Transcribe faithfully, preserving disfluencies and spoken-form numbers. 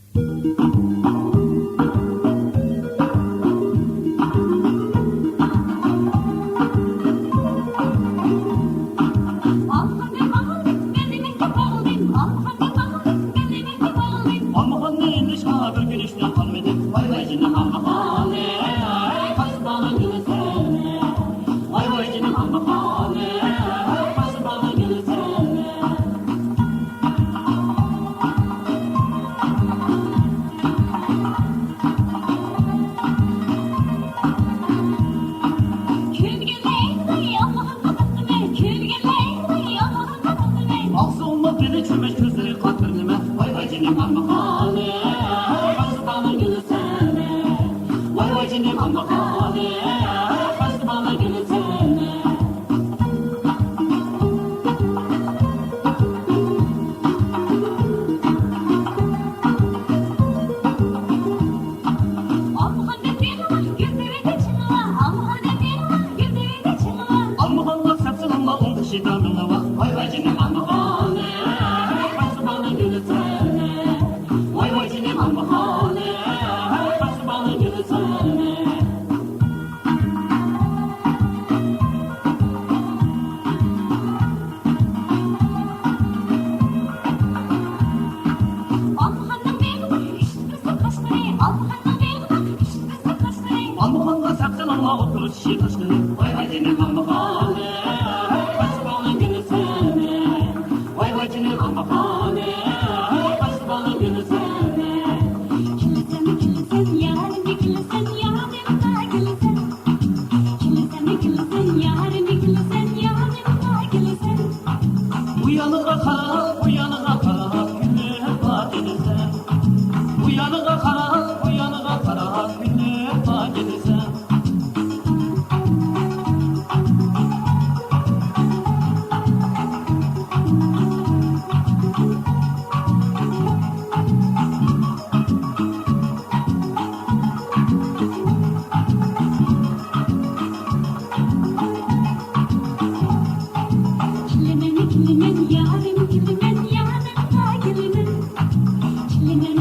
ئالمىغاننى ئېلىشقا بىر كۈلۈشنى قالمىدى. ۋاي ۋاي جېنىم ئالمىغانى، قايسى باغنىڭ گۈلى سەن؟ ۋاي ۋاي جېنىم ئالمىغانى، قايسى باغنىڭ گۈلى سەن؟ ئاغزى ئۇمۇ بېلى چۆمۈچ، كۆزلىرى قاتىر نېمە؟ ۋاي ۋاي جېنىم ئالمىغانى، قايسى باغنىڭ گۈلى سەن؟ ۋاي ۋاي جېنىم ئالمىغانى، قايسى باغنىڭ گۈلى سەن؟ ئالمىغانغا سەپسەن ئالما، ئوڭدىشىدا مېڭىۋا. ۋاي ۋاي جېنىم ئالمىغانى، قايسى باغنىڭ گۈلى سەن؟ ۋاي ۋاي جېنىم ئالمىغانى، قايسى باغنىڭ گۈلى سەن؟ ئالمىغانغا سەپسەن ئالما، ئوتتۇرىسى تاشقىنى. ۋاي ۋاي جېنىم ئالمىغانى، قايسى باغنىڭ گۈلى سەن؟ ۋاي ۋاي جېنىم ئالمىغانى، قايسى باغنىڭ گۈلى سەن؟ كۈلىسەن، كۈلىسەن، يارىمغا كۈلىسەن، يارىمغا كۈلىسەن. كۈلىسەن، كۈلىسەن، يارىمغا كۈلىسەن، يارىمغا كۈلىسەن. ئۇ يانغا قاراپ، بۇ يانغا قاراپ، كۈلۈپ باقىدىسەن. ئۇ يانغا قاراپ، بۇ يانغا قاراپ، كۈلۈپ باقىدىسەن. كۈلىمەن، كۈلىمەن، يارىم، كۈلىمەن، يارىمغا كۈلىمەن. كۈلىمەن،